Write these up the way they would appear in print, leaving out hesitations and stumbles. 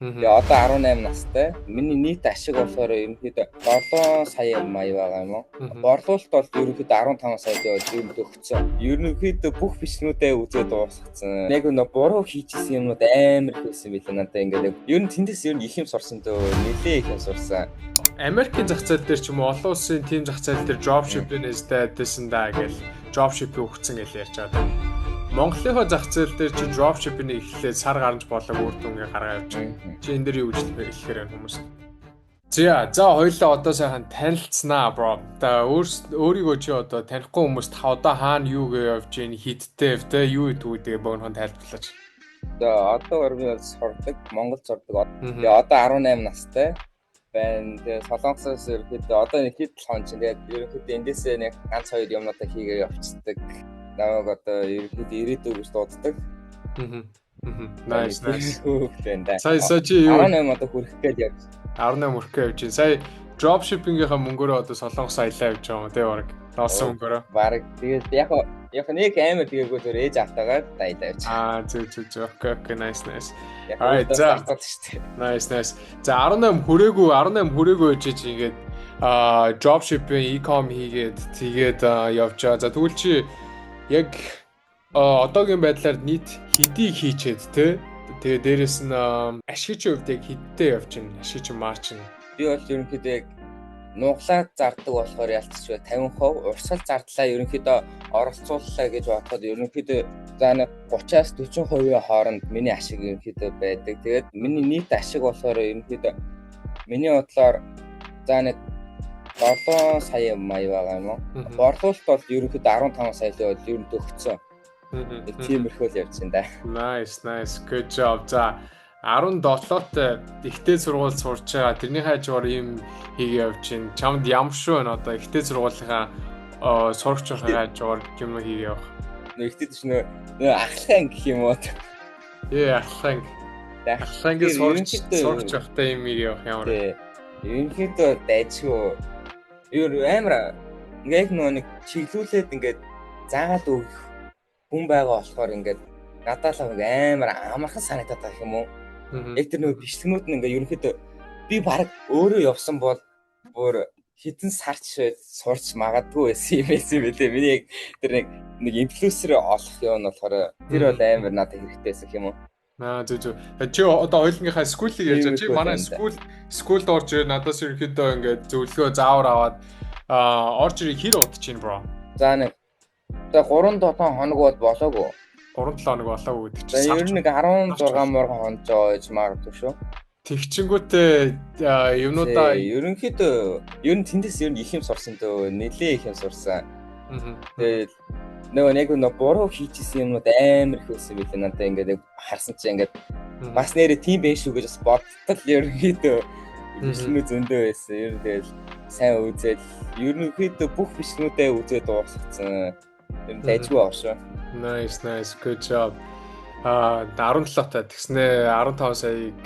Тэгээ одоо 18 настай. Миний нийт ашиг болохоор ерөнхийдөө 7 сая мая байгаа юм уу? Борлуулалт бол ерөнхийдөө 15 сая дээр ер өгцөн. Ерөнхийдөө бүх бичлэгнүүдээ үзээд дуусгацсан. Яг нөө буруу хийчихсэн юмнууд амар их байсан билээ надад ингээд. Ер нь тэндээс ер нь их юм сурсан дөө. Нилээ их юм сурсан. Америкийн зах зээл дээр ч юм уу олон улсын тийм зах зээл дээр dropshipping is dead гэсэн даа гэл dropshipping өгцөн гэж ярьж байгаа. Монголынхоо зах зээл дээр чи dropshipping-ийг эхлээд сар гарамж болоог үр дүнгээ гаргаа явж байгаа. Чи энэ дээр юу гэж хэлэхээр байна хүмүүс? За за хоёлаа одоо сайхан танилцсанаа, bro. За, өөрийгөө чи одоо танихгүй хүмүүст одоо хаана юу гээ явж гин, хидтэй те, юу гэдэг тэгээ богинохон тайлбарлаач. За, одоо би бол сурдаг, Монгол сурдаг. Тэгээ одоо 18 настай байна. Тэгээ Солонгосоос ерөнхийдөө одоо нэг хэд хон чинь тэгээд ерөнхийдөө эндээсээ нэг ганц хоёр юмнуудаа хийгээ явцдаг. Намайг одоо ерөнхийдөө ирээдүй гэж дууддаг. Nice, nice. Хүүхдээ. Сая сая чи юу 18 одоо хүрэх гээд явж. 18 хүрэх гээд явж байна. Сая dropshipping-ийнхаа мөнгөөрөө одоо Солонгос аялаа явж байгаа юм тий, баг. Олсон мөнгөөрөө. Баг тэгээд яг нэг амар тэгээгүй зөв ээж автаагаар аялаа явж. Аа, зүг зүг зүг. Okay, nice, nice. Alright, за. Nice, nice. За, 18 хүрээгүй, 18 хүрээгүй байж чи ингээд dropshipping, e-com хийгээд тэгээд явж байгаа. За, тэгвэл чи яг одоогийн байдлаар нийт хэдийг хийчээд те, тэгээ дээрэс нь ашигчийн хувьд яг хэдтэй явж байна, ашигч margin? Би бол ерөнхийдөө яг нуглаад зардаг болохоор ялцч 50%, урсгал зардлаа ерөнхийдөө оролцууллаа гэж бодоход ерөнхийдөө за нэг 30-аас 40% хооронд миний ашиг ерөнхийдөө байдаг. Тэгээд миний нийт ашиг болохоор ерөнхийдөө миний бодлоор за нэг 7 сая мая байгаа юм уу? Борлуулалт бол ерөнхийдөө 15 сая л бол ер нь төгссөн. Нэг тиймэрхүү л явж байна да. Nice, nice. Good job. За, 17-т ихтэй сургууль сурч байгаа. Тэрний хажуугаар ийм хийгээ явж байна. Чамд ямар шүү байна одоо ихтэй сургуулийнхаа сурагч байхын хажуугаар юм хийгээ явах? Нөө ихтэй тийш нөө ахлах анги гэх юм уу? Ээ, ахлах анги. Ахлах анги сурагч байхдаа ийм хийгээ явах ямар? Тий. Ерөнхийдөө дайжгүй. Ер амар ингээд нөгөө нэг чиглүүлээд ингээд заагаад өгөх хүн байгаа болохоор ингээд надад л амар амархан санагдаад байгаа юм уу? Яг тэр нөгөө бичлэгнүүд нь ингээд ерөнхийдөө би баг өөрөө явсан бол бүр хэдэн сарч сурч магадгүй байсан юм байсан бэлээ. Миний яг тэр нэг influencer олох юм нь болохоор тэр бол амар надад хэрэгтэй байсан юм уу? Аа, зүг зүг. Чи одоо хоёулынгийнхаа school ыг ярьж байгаа. Чи манай school д орж ирээ, надаас ерөнхийдөө ингээд зөвлөгөө заавар аваад орж ирээ, хэр удаж чинь, bro? За, нэг за 3 7 хоног бол болоогүй. 3 7 хоног болоогүй гэдэг чинь. Ер нь нэг 16 моргон хонож байгаа гэж магадгүй шүү. Тэгчингүүтээ юмнуудаа ерөнхийдөө ер нь тэндээс ер нь их юм сурсан дөө. Нилээ их юм сурсан. Тэгээд нөгөө нэг нөгөө буруу хийчихсэн юмнууд амар их байсан билээ надад ингээд харсан чинь ингээд бас нэрээ тийм байх шүү гэж бас бодтол ерөнхийдөө бичлэгнүүд зөндөө байсан. Ер нь тэгэл сайн үзэл ерөнхийдөө бүх бичлэгнүүдээ үзээд дуусгацсан. Ер нь дайжгүй байгаа шүү. Nice, nice, good job. А 17-та тэгснээ 15 саяыг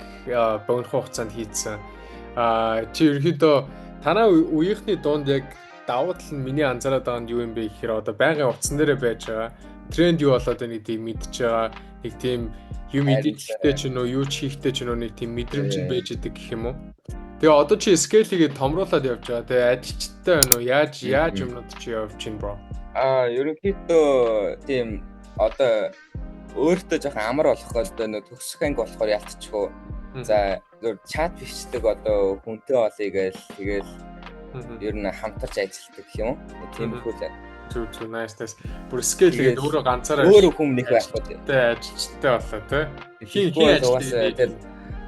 богино хугацаанд хийцэн. А чи ерөнхийдөө танаа үеийнхний дунд яг давуу тал нь миний анзаараад байгаа нь юу юм бэ гэхээр одоо байнгын утсан дээрээ байж байгаа. Тренд юу болоод байна гэдгийг мэдж байгаа. Нэг тийм юм эдэлтэй ч юм уу, юу ч хийхтэй ч юм уу, нэг тийм мэдрэмж нь байж идэг гэх юм уу. Тэгээ одоо чи scale хийгээд томруулаад явж байгаа. Тэгээ ажилчтай байна уу? Яаж яаж юмнууд чи явж чинь, bro? Аа, ерөнхийдөө тийм одоо өөртөө жоохон амар болох гэдэг нөө төгсөх анги болохоор ялтчихгүй. За, зөв чат бичдэг одоо хүнтэй олъё гээл тэгэл ер нь хамтарч ажилладаг юм. Тиймэрхүү л. Зүг зүг, nice, nice. Бүр scale хийгээд өөрөө ганцаараа өөрөө хүм нэг байхгүй. Тэ, ажилчтай боллоо тий. Хин хин ажилладаг?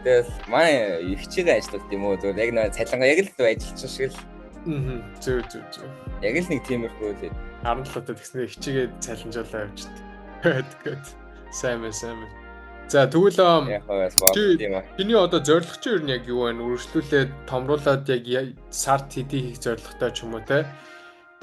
Тэгэл манай эгчээгээ ажилладаг юм уу? Зөв яг нэг цалингаа яг л ажиллаж шиг л. Аа, зүг зүг зүг. Яг л нэг тиймэрхүү л. 17 та тэгснэ эгчээгээ цалинжуулаа явчихд. Good, good. Сайн байна, сайн байна. За, тэгвэл чиний одоо зорилго чинь ер нь яг юу вэ? Үргэлжлүүлээд томруулаад яг сард хэдий хийх зорилготой ч юм уу те?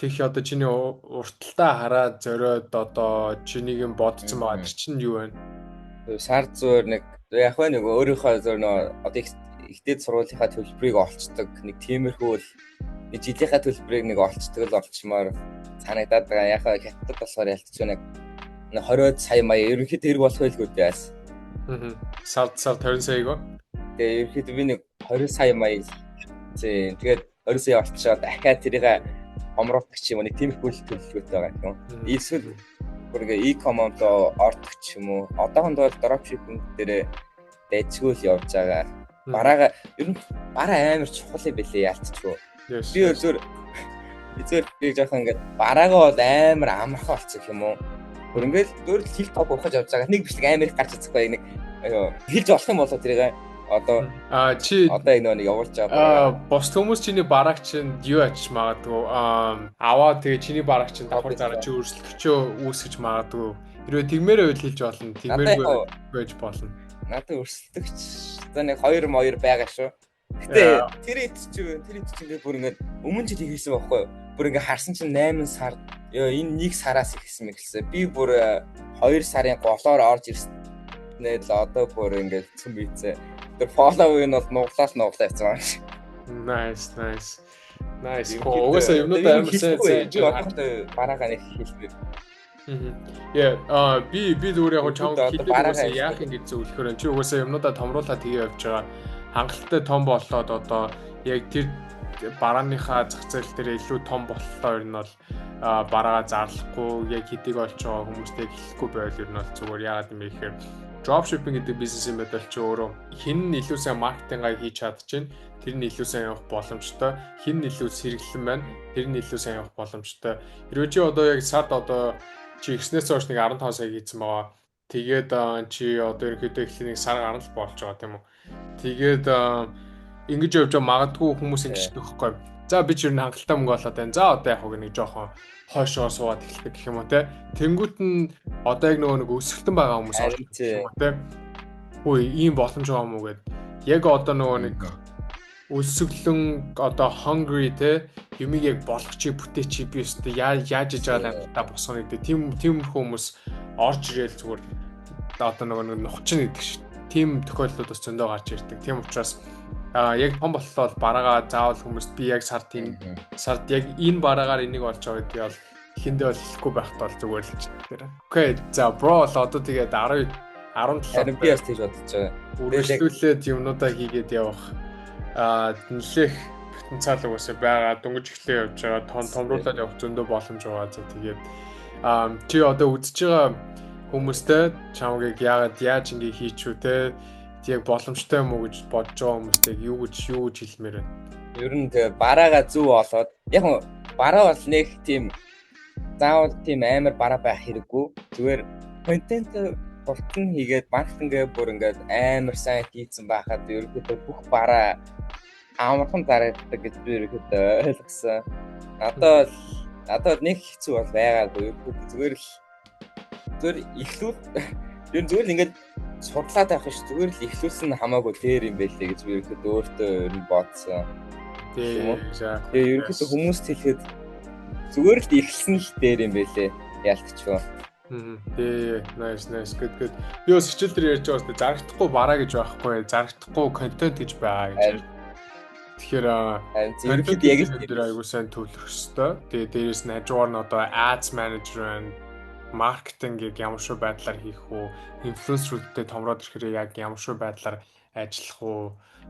Тэгэх одоо чиний урталтаа хараад зориод одоо чинийг юм бодсон байгаа. Тэр чинь юу вэ? Сард зөөр нэг яг вэ нэг өөрийнхөө зөөр нөө одоо ихтэй сургуулийнхаа төлбөрийг олцдог. Нэг тиймэрхүү л нэг жилийнхаа төлбөрийг нэг олцдог л олчмоор санагдаад байгаа. Яг хятад болохоор ялцч нэг 20 сая мая ерөнхийдөө хэрэг болох байлгүй дээ. Аа. Сард 20 саяг уу? Тэгээ ерөнхийдөө би нэг 20 сая маяг тийм тэгээд 20 сая олчоод дахиад тэрийг хомруулах ч юм уу, нэг тиймэрхүү төлөвлөгөөтэй байгаа юм. Эсвэл бүр ингээ e-com руу ордог ч юм уу. Одоохондоо бол dropshipping дээр дайчгүй л явж байгаа. Бараага ер нь бараа амар чухал юм бэлээ яалтчгүй. Би зүгээр эзэр би жоохон ингээд бараагаа бол амар амархан болчих юм уу. Бүр ингээд дөөр л хил топ ухаж явж байгаа. Нэг бичлэг амар их гарч үзэхгүй нэг хэлж болох юм болоо тэрийг одоо чи одоо яг нэг явуулж байгаа. Бус хүмүүс чиний барааг чинь юу ачиж магадгүй аваа, тэгээ чиний барааг чинь давхар зараа чи өрсөлдөгчөө үүсгэж магадгүй. Хэрвээ тэгмээр байвал хэлж болно. Тэгмээргүй байж болно. Надад өрсөлдөгч за нэг 2 2 байгаа шүү. Гэтэ тэр ид чи тэр ид чинь бүр ингээд өмнө жил хийсэн байхгүй юу? Бүр ингээд харсан чинь 8 сар ёо энэ 1 сараас эхэлсэн мэгэлсэн. Би бүр 2 сарын голоор орж ирснээр л одоо бүр ингээд цөм бийцээ. Тэр follow нь бол нуглал нуглаа явцсан байна. Nice, nice. Nice. Угаасаа юмнууд амар сайн сайн би одоохондоо бараагаа нэг хэлмээр. Яа, би зүгээр яг чам хэлдэг угаасаа яах юм гэж зөвлөхөр чи угаасаа юмнуудаа томруулаад тэгээ явж байгаа. Хангалттай том болоод одоо яг тэр барааныхаа зах зээл дээр илүү том боллоо, ер нь бол бараагаа зарлахгүй яг хэдийг олж байгаа хүмүүстэй хэлэхгүй байвал ер нь бол зүгээр. Яагаад юм бэ гэхээр dropshipping гэдэг бизнесийн модель чи өөрөө хэн нь илүү сайн маркетингаа хийж чадчихээн, тэр нь илүү сайн явах боломжтой, хэн нь илүү сэргэлэн байна, тэр нь илүү сайн явах боломжтой. Хэрвээ чи одоо яг сард одоо чи ихснээс хойш нэг 15 сая хийцэн байгаа. Тэгээд чи одоо ерөнхийдөө эхлэх нэг сар гарan л болж байгаа, тийм үү. Тэгээд ингэж явж байгаа магадгүй хүмүүс ингэж нөхгүй. За, би ч ер нь хангалттай мөнгө олоод байна. За, одоо яг нэг жоохон хойшоо суугаад эхэлдэг гэх юм уу те. Тэнгүүт нь одоо яг нөгөө нэг өсөлтөн байгаа хүмүүс орж ирэх юм уу те. Үй, ийм боломж байгаа юм уу гэд. Яг одоо нөгөө нэг өсөглөн одоо hungry те, юмыг яг болгочих, бүтээчих, би өстө яаж яаж иж байгаа амьтаа босгоно гэдэг тийм хүмүүс орж ирээл зүгээр одоо нөгөө нэг нухчин гэдэг шиг тийм тохиолдлууд бас зөндөө гарч ирдэг. Тийм учраас яг том боллоо бол бараагаа заавал хүмүүст би яг сард тийм сард яг энэ бараагаар энийг олж байгаа гэдгийг бол эхэндээ бол хэлэхгүй байхад бол зүгээр л гэж тэр. Okay, за bro бол одоо тэгээд 10 17 Харин би бас тэгж бодож байгаа. Үргэлжлүүлээд юмнуудаа хийгээд явах нэлээх потенциал угаасаа байгаа. Дөнгөж эхлээ явж байгаа. Тон томруулаад явах зөндөө боломж байгаа. За, тэгээд чи одоо үзэж байгаа хүмүүстэй чамгийг яагаад яаж ингэ хийчихв те, яг боломжтой юм уу гэж бодож байгаа хүмүүстэй юу гэж хэлмээр байна? Ер нь тэгээ бараагаа зөв олоод, яг бараа бол нэг тийм заавал тийм амар бараа байх хэрэггүй. Зүгээр контент хурдан хийгээд маркетингээ бүр ингээд амар сайн хийцэн байхад ерөнхийдөө бүх бараа амархан зарагддаг гэж би ерөнхийдөө ойлгосон. Надад нэг хэцүү бол байгаагүй. Ерөнхийдөө зүгээр эхлүүл ер нь зүгээр л ингээд судлаад байх ш, зүгээр л эхлүүлсэн хамаагүй дээр юм байлээ гэж би ерөнхийдөө өөртөө ер нь бодсон. Тэгээ ерөнхийдөө хүмүүст хэлэхэд зүгээр л эхэлсэн л дээр юм байлээ. Яалтчгүй. Тий, nice, nice, good, good. Би бас хичээл дээр ярьж байгаа шүү дээ. Зарагдахгүй бараа гэж байхгүй, зарагдахгүй контент гэж байгаа гэж. Тэгэхээр ерөнхийдөө яг л дээр аягүй сайн төвлөрөх хэвээр. Тэгээ дээрээс нь хажуугаар нь одоо ads manager байна, маркетингийг ямар шиг байдлаар хийх үү, инфлюенсерүүдтэй томроод ирэхээр яг ямар шиг байдлаар ажиллах уу,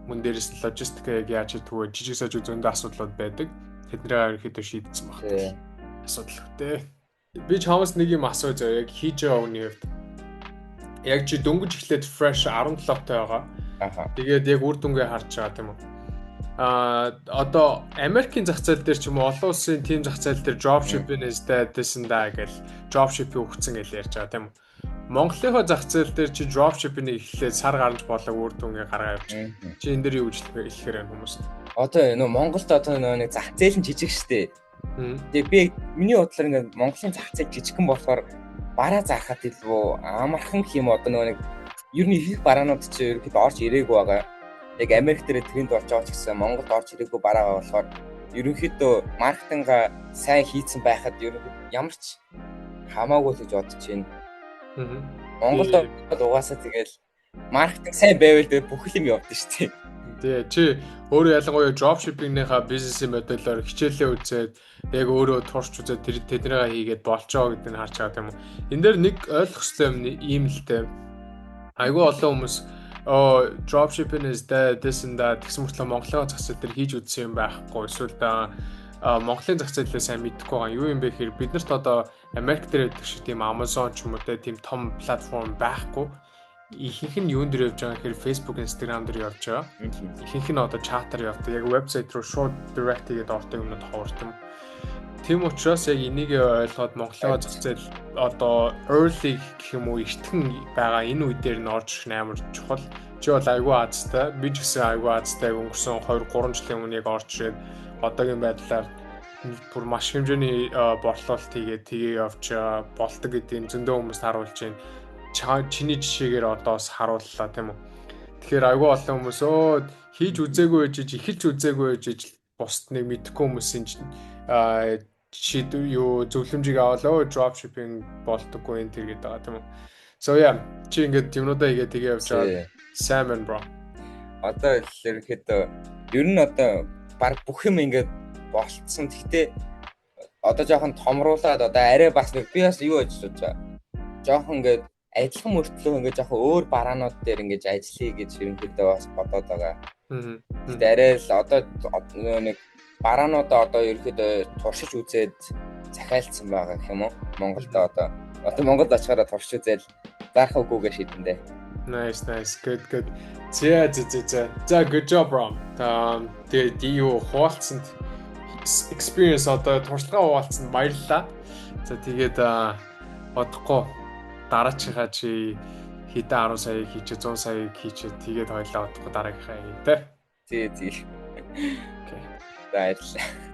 мөн дээрээс нь логистик яг яаж хийх вэ, жижиг сажиг зөндөө асуудлууд байдаг. Тэднийг ерөнхийдөө шийдсэн баг. Асуудал хөтэй. Би чамаас нэг юм асууя заяа, яг хийж байгаа хүний хувьд. Яг чи дөнгөж эхлээд fresh 17-той байгаа. Тэгээд яг үр дүнгээ харж байгаа, тийм үү? Одоо Америкийн зах зээл дээр ч юм уу, олон улсын тийм зах зээл дээр dropshipping is dead this and that гэл dropshipping өгцөн гэж ярьж байгаа, тийм үү? Монголынхоо зах зээл дээр чи dropshipping-ийг эхлээд сар гарч болоо үр дүнгээ гаргаа явж. Чи энэ дээр юу гэж хэлэхээр байна хүмүүст? Одоо нөө Монголд одоо нөө нэг зах зээл нь жижиг штэ. Тэгээ би миний бодлоор ингээд Монголын зах зээл жижигхэн болохоор бараа зархад илүү амархан юм, одоо нөгөө нэг ер нь их бараанууд чи ерөнхийдөө орж ирээгүй байгаа. Яг Америк дээр тренд болж байгаа ч гэсэн Монголд орж ирээгүй бараа болохоор ерөнхийдөө маркетинга сайн хийцэн байхад ерөнхийдөө ямар ч хамаагүй л гэж бодож байна. Монголд бол угаасаа тэгэл маркетинг сайн байвал тэгээ бүх юм явдсан шүү дээ. Тэгээ чи өөрөө ялангуяа dropshipping-ийнхаа бизнесийн моделоор хичээлээ үзээд, яг өөрөө турш үзээд тэр тэднийгээ хийгээд болчоо гэдгийг харж байгаа, тийм үү. Энэ дээр нэг ойлгох хэрэгтэй юм ийм л дээ. Айгүй олон хүмүүс Oh, dropshipping is dead, this and that гэсэн мөртлөө Монголын зах зээл дээр хийж үзсэн юм байхгүй. Эсвэл Монголын зах зээлээ сайн мэдэхгүй байгаа. Юу юм бэ гэхээр бид нарт одоо Америк дээр байдаг шиг тийм Amazon ч юм уу те, тийм том платформ байхгүй. Ихэнх нь юун дээр явж байгаа гэхээр Facebook, Instagram дээр явж байгаа. Ихэнх нь одоо чатаар явдаг. Яг вебсайт руу шууд direct хийгээд ордог юмнууд ховордсон. Тийм учраас яг энийг ойлгоод Монголын зах зээл одоо early гэх юм уу, эртхэн байгаа энэ үе дээр нь орж ирэх нь амар чухал. Чи бол айгүй азтай. Би ч гэсэн айгүй азтай, өнгөрсөн 2 3 жилийн өмнө яг орж ирээд одоогийн байдлаар бүр маш хэмжээний борлуулалт хийгээд тгээ явж болдог гэдгийг зөндөө хүмүүст харуулж байна. Чиний жишээгээр одоо бас харууллаа, тийм үү. Тэгэхээр айгүй олон хүмүүс хийж үзээгүй байж, эхэлж үзээгүй байж, бусд нэг мэдэхгүй хүмүүсийн шийдв юу зөвлөмжийг аваад drop shipping болдоггүй энэ тэр гэдэг байгаа, тийм үү. So yeah, чи ингээд юмнуудаа хийгээ тэгээ явж байгаа. Сайн байна, bro. Одоо л ерөнхийдөө ер нь одоо баг бүх юм ингээд болцсон. Гэхдээ одоо жоохон томруулаад одоо арай бас нэг би бас юу ажиллаж байгаа. Жоохон ингээд адилхан мөртлөө ингээд жоохон өөр бараанууд дээр ингээд ажиллая гэж ерөнхийдөө бас бодоод байгаа. Гэхдээ арай л одоо нэг бараануудаа одоо ерөнхийдөө туршиж үзээд захиалцсан байгаа гэх юм уу? Монголд одоо Монголд очихороо туршиж үзээл зарах үгүйгээ шийдэндээ. Nice, nice. Good, good. За за за за. За, good job, bro. Тэгээд юу хуваалцсанд, experience одоо туршлага хуваалцсанд баярлалаа. За, тэгээд бодохгүй дараачихаа чи хэдэн 10 сая хийчээ, 100 сая хийчээ, тэгээд хоёлаа бодохгүй дараагийнхаа юм те. Тий, тий. Okay. За, баярлалаа.